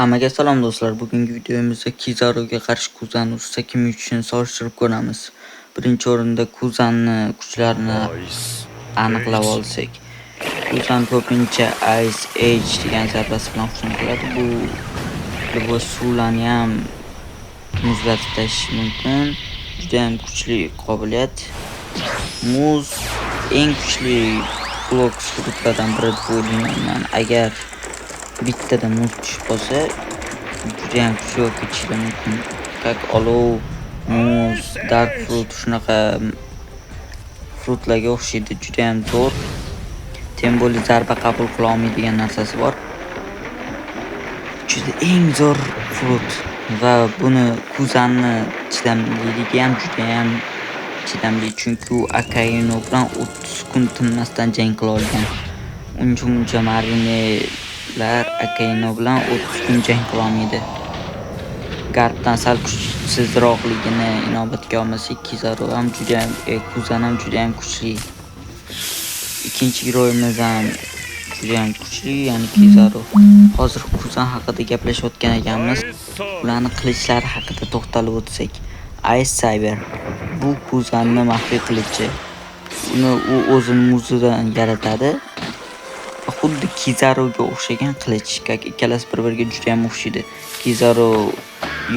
Hammaga salom, do'stlar. Bugungi videomizda Kizaruga qarshi Kuzan ursa kim yutishini solishtirib ko'ramiz. Birinchi o'rinda Kuzanni kuchlarini aniqlab olsak. Kuzan ko'pincha Ice Age degan zarbasi bilan hujum qiladi. Bu suvlarni ham muzlatib tashlashi mumkin. Juda ham kuchli qobiliyat. Muz eng kuchli Blox Fruitlardan biri deb o'ylayman. Agar bittada muz tushib qolsa, juda ham kuchli bo'lib ketishi mumkin. Как olov, muz, dark fruit, shunaqa fruitlarga o'xshaydi. Juda ham zo'r. Тем более zarba qabul qila olmaydigan narsasi bor. Juda eng zo'r fruit va buni Kuzanni chidamliligi ham juda ham chidamli, chunki u Akainu bilan 30 kun tinmasdan jang qila olgan. Uncha muncha marinelar Akainu bilan 30 kun jang qila olmaydi. Garpdan sal kuchsizroqligini inobatga olmasak, Kizaru ham juda ham, Kuzan ham juda ham kuchli. Ikkinchi giroyimiz ham juda ham kuchli, ya'ni Kizaru. Hozir Kuzan haqida gaplashayotgan ekanmiz. Ularni qilichlari haqida to'xtalib o'tsak. Ice Saber bu Kuzanni maxfiy qilichi. Uni u o'zini muzidan yaratadi. Va xuddi Kizaruga o'xshagan qilich, как ikkalasi bir-biriga juda ham o'xshaydi. Kizaru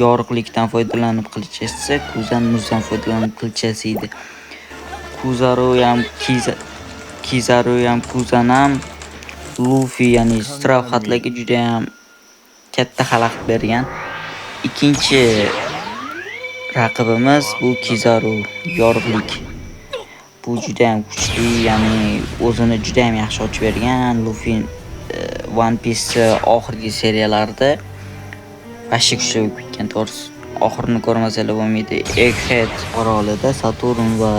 yorug'likdan foydalanib qilich yasasa, Kuzan muzdan foydalanib qilich yasaydi. Kizaru ham, Kuzan ham Luffy, ya'ni Straw Hatlarga juda ham katta xalaqit bergan. Ikkinchi raqibimiz bu Kizaru, yorug'lik. Bu juda ham kuchli, ya'ni o'zini juda ham yaxshi ochib bergan. Luffy One Piece oxirgi seriyalarida вообще kuchli bo'lib ketgan, to'g'risi. Oxirini ko'rmasanglar bo'lmaydi. Egghead orolida Saturn va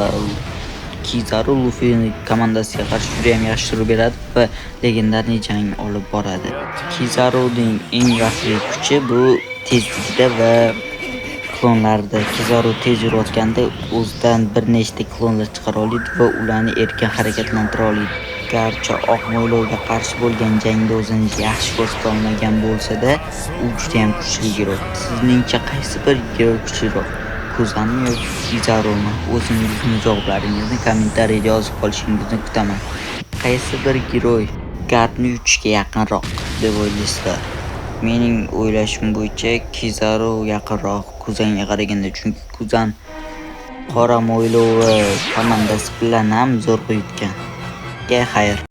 Kizaru Luffy komandasiga qarshi juda ham yaxshi turib beradi va легендарный jang olib boradi. Kizaruning eng yaxshi kuchi bu tezlikda va klonlarda. Kizaru tez yurayotganda o'zidan bir nechta klonlar chiqara oladi va ularni erkin harakatlantira oladi. Garchi oq mo'ylovga qarshi bo'lgan jangda o'zini yaxshi ko'rsata olmagan bo'lsa-da, u juda ham kuchli герой. Sizningcha qaysi bir герой kuchliroq? Kuzanmi yoki Kizarumi? O'zingizni javoblaringizni kommentariyada yozib qolishingizni kutaman. Qaysi bir герой Garpni yutishga yaqinroq deb o'ylaysizlar? Mening o'ylashim bo'yicha Kizaru yaqinroq Kuzanga qaraganda, chunki Kuzan qora mo'ylovi komandasi bilan ham zo'rg'a yutgan. Xayr.